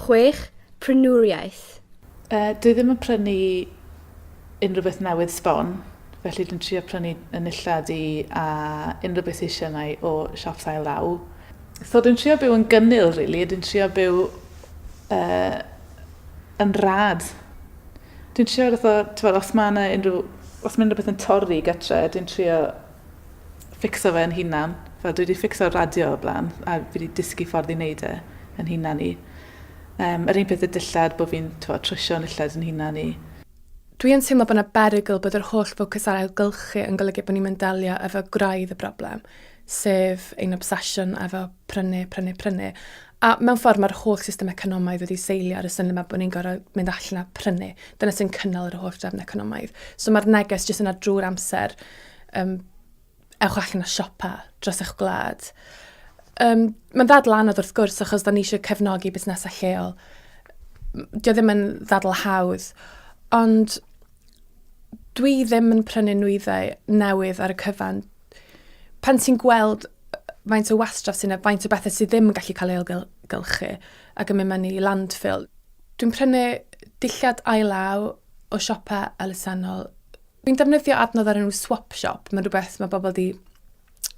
6. Prynwriaeth. Yy, dwi ddim yn prynu unrhyw beth newydd sbon, felly dwi'n trio prynu y nillad i a unrhyw beth eisiau yna o siop ail law. So dwi'n trio byw yn gynnil, really, dwi'n trio byw uh, yn rad. Dwi'n trio fatha, t'mod, os mae yna unrhyw, os mae unrhyw beth yn torri gytre, dwi'n trio fixo fe yn hunan. Fel dwi wedi fixo'r radio o blaen, a fi wedi dysgu ffordd i wneud e yn hunan i. Um, yr un peth y dillad, bod fi'n trwsio nillad yn hunan i. Dwi yn teimlo bod 'na berygl bod yr holl ffocws ar ailgylchu yn golygu bod ni'm yn delio efo gwraidd y broblem, sef ein obsesiwn efo prynu, prynu, prynu. A mewn ffordd mae'r holl system economaidd wedi seilio ar y syniad 'ma bod ni'n gorfod mynd allan a prynu. Dyna sy'n cynnal yr holl drefn economaidd. So mae'r neges jyst yna drwy'r amser, um, ewch allan a siopa dros eich gwlad. Um, mae'n ddadl anodd wrth gwrs achos da ni eisiau cefnogi busnesau lleol. Dio ddim yn ddadl hawdd, ond dwi ddim yn prynu nwyddau newydd ar y cyfan. Pan ti'n gweld faint o wastraff sy'n faint o bethau sydd ddim yn gallu cael ei ailgylchu ac yn mynd mewn i landfill. Dwi'n prynu dillad ail-law o siopau elusennol. Dwi'n defnyddio adnodd o'r enw Swap Shop. Mae'n rhywbeth mae bobl wedi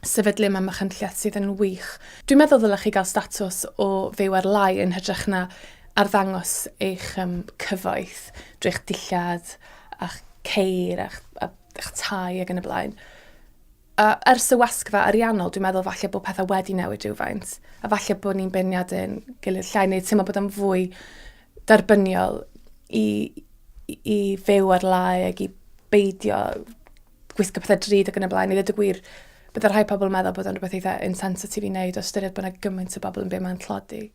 sefydlu yma Machynlleth sydd yn wych. Dwi'n meddwl ddylech chi gael statws o fyw ar lai yn hytrach na arddangos eich um, cyfoeth drwy eich dillad a'ch ceir a'ch, a'ch tai ac yn y blaen. A ers y wasgfa ariannol, dwi'n meddwl falle bod pethau wedi newid rhywfaint, a falle bod ni'n beirniadu'n gilydd llai, neu teimlo bod o'n fwy derbyniol i, i fyw ar lai ac i beidio gwisgo pethau drud ac yn y blaen. I ddweud y gwir, bydde rhai pobl yn meddwl bod o'n rhywbeth eitha insensitif i wneud o ystyried bod yna gymaint o bobl yn byw mewn tlodi.